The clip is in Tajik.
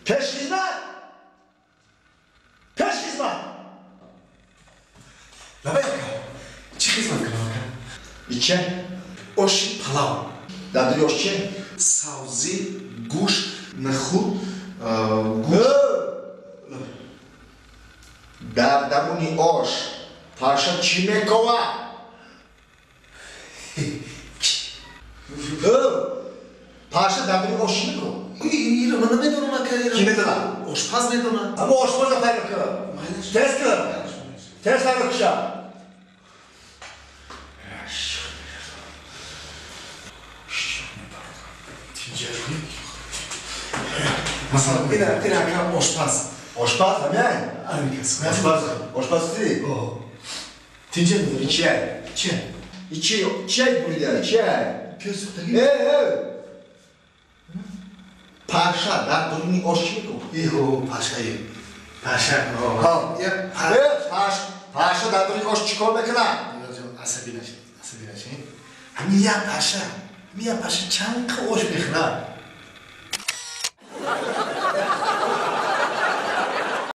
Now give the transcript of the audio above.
Пешхизмат! Пешхизмат! Лабай, ака. Чӣ хизмат кунам, ака? Иче? Оши палав. Дар дури ош че? Савзӣ, гӯшт, нахуд, гӯшт. Дар даруни ош паша чӣ мекова? Паша дар дури ош чӣ мекова? Иро ман намедонам, ака. Кӣ медонад? Ошпаз медонад. Аммо ошпаза тайёр кун. Тез кун. Тез тайёр куша. Масалан, ина, ака, ошпаз. Ошпаз ҳамяй? Амикас. Ошпаз, ошпаз ти? Тинҷа. Ичи? Чи? Ичи, чай бурида, чай. Пиёз сӯхтагӣ? Э, э. Паша дар дуруни ош чӣ мекунад? Иҳо, пашаи. Паша. Ҳа. Э, паша дар дуруни ош чӣ кор мекунад? Асабӣ нашед, асабӣ нашед. Ҳамин як паша, ҳамин як паша чанд қа ош мехӯрад?